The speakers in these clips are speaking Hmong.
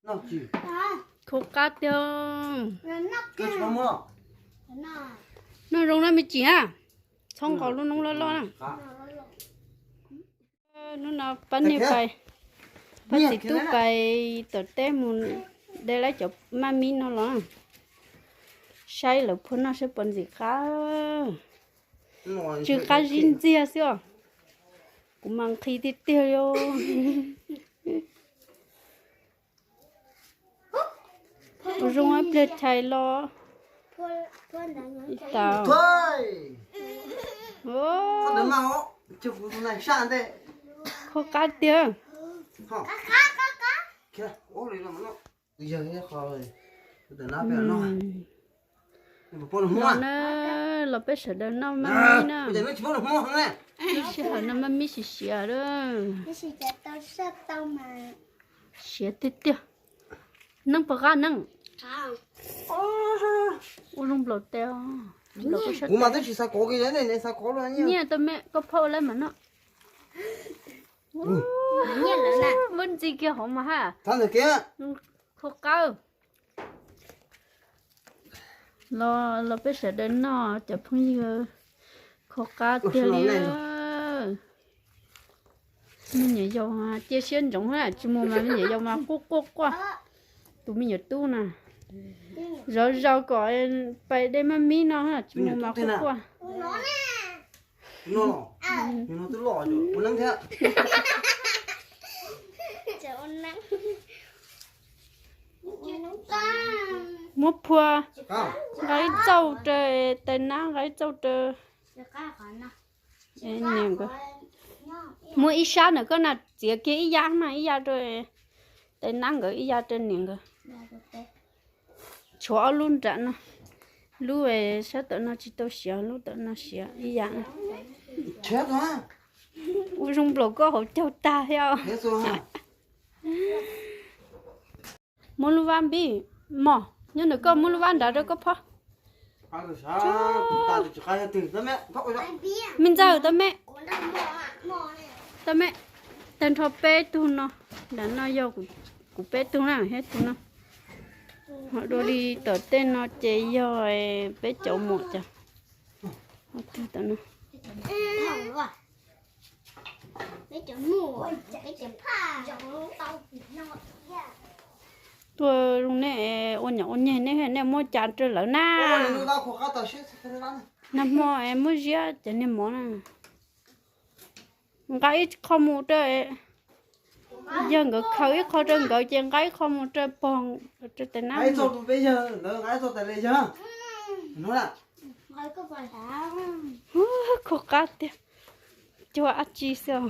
Khaub qab tiag. Noj zoo na me ntsis na. Txhob nqos lub noob loj loj na. Hnub no pab niag pais, pab txiv tub pais tom teb mus de lawv cov maj mib no los, saib lawv phua noj saib puas ntxim qab. Tsw qab zib ntxiag xwb os. Kuv mas nqhis tiag tiag li. Ua zoo ib pliag chais los. Tau. Khaub qab tiag. Los na, los peb sawv daws noj maj mib na. Lub sij hawm no maj mib siav siav lawm. Siav tiag tiag. Neeb puas qab neeb? Ua zoo nplaum tes os. Nyiaj tau me, koj phauj ua lawm mas noj. Muab ntxi kiag hauv mas ha. Khaub qab. Los, los peb sawv daws noj cov phooj ywg, khaub qab tiag li. Me nyuam yaus cia siab ntsoov, tsis mus mas me nyuam yaus mas quaj quaj quaj. Tus me nyuam tub na, zov zov kom pais de maj mib no, tsis mus mas quaj quaj. Muab phua, nqa ib txauj rau tais nab, nqa ib txauj rau niam nkawd. Muab ib sab ntawm koj na, txiav kiag ib yam mas ib yam rau tais nab nkawd, ib yam rau niam nkawd. Tshuav ob lub nram no, lub sab tom no tsis tau siav, lub tom no siav ib yam. Ua zoo nplaum koj hauv caug tag thiab. Muab lub vab npib mos nyob ntawm koj, muab lub vab nrad rau koj phob. Me ntxawg, tau me, tau me, tag nrho peb tug no, nram no yog kuv peb tug na, thiab tus no. Ho dua li tom tej no ces yog peb cov muam cov. Tuaj zoo nej ua nyom ua nyeg nej, nej muab cas rau lawv na. Nag hmo muab ziab cov niag mov na. Nqa ib qho mus rau, yog nkawd khaws ib qho rau nkawd ces nqa ib qho mus rau pog, rau tais nab. Khaub qab tiag, cuag dab tsi xwb.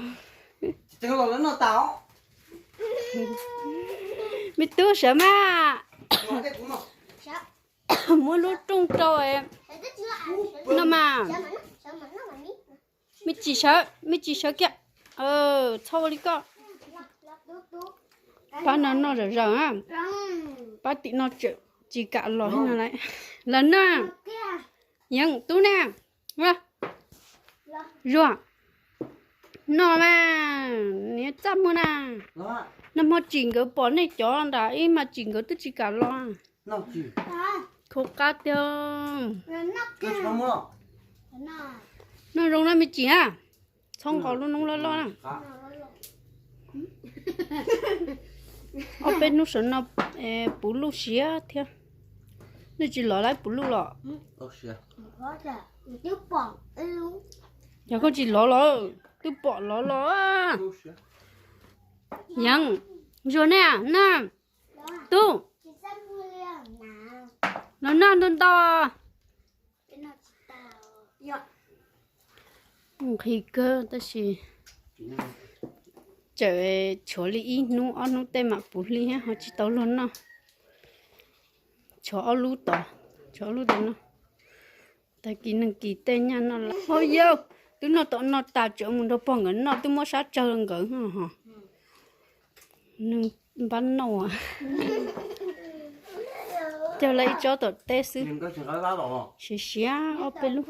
Me tub sawv mas, muab lub rooj rau no mas. Me tsis sawv, me tsis sawv kiag. Txhob ua li koj. Pab no noj zom zaws, pab tim no tseem tsis kam los no lawm. Los noj, yeej tub na. Zuag, noj mas, niag txaj muag na. Nag hmo tsim nkawd pom nej cov nram ib mas tsim nkawd twb tsis kam los. Khaub qab tiag. Noj zoo na me tsis na. Txhob nqos lub noob loj loj na. Ob peb hnub sawv no puv luj siab thiab. Nej tsis lov lawm puv luj los? Yog koj tsis lov los twb pom lov los. Yeej, zuag nej na. Tub, los noj ntau ntau. Nqhis kawg tab sis tseem tshuav li ib hnub ob hnub tej mam puv hli thiab ho tsis tau luag noj. Tshuav ob lub tod, tshuav ob lub tod no. Tag kis neeg kis tej nyaj noj lawm. Hauv yau, twb noj tom no tas tseem mus nrog pog nkawd noj, twb muab sab tsawg nkawd ho. Neeg npab noj, cog lawv ib tsob tom teb xwb. Siav siav ob peb lub.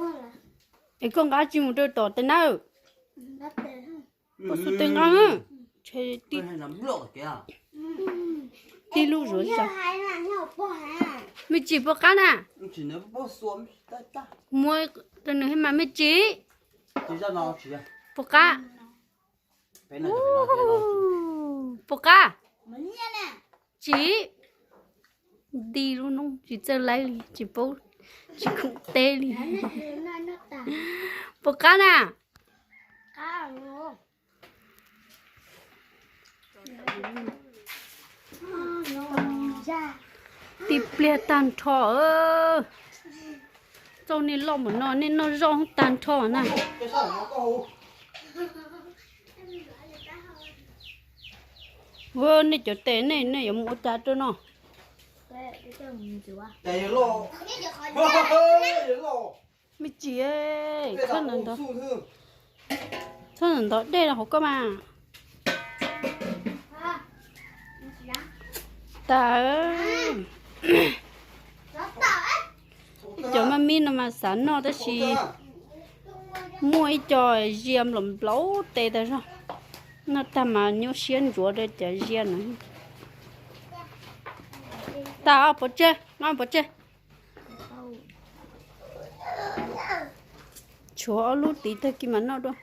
Es koj nqa tsis mus rau tom tes nawb. Koj xub tes nqa, ntshe tib, koj xub tes nqa, ntshe tib, Tib lub zuav zog. Me tsis puas qab na? Muab rau nws thiab mas me tsis. Puas qab? Puas qab? Tsis. Nti lub noob tsis txawj laib li, tsis paub, tsis khoom teb li. Puas qab na? Tib pliag tag nrho. Txaus nej loj npaum no nej noj zoj tag nrho na. Ua nej cov tes nej, nej yuav mus ua cas rau no? Me tsis, txhob ntov dej los hauv koj mas. Tas, ib cov maj mib no mas xav noj tab sis muaj ib co zia nplaum nplaum tes tas zog. Noj tag mas nyuaj siab ntsuav rau cov zia no. Tas, pov tseg, noj pov tseg. Tshuav ob lub tid tag kis mas noj dua.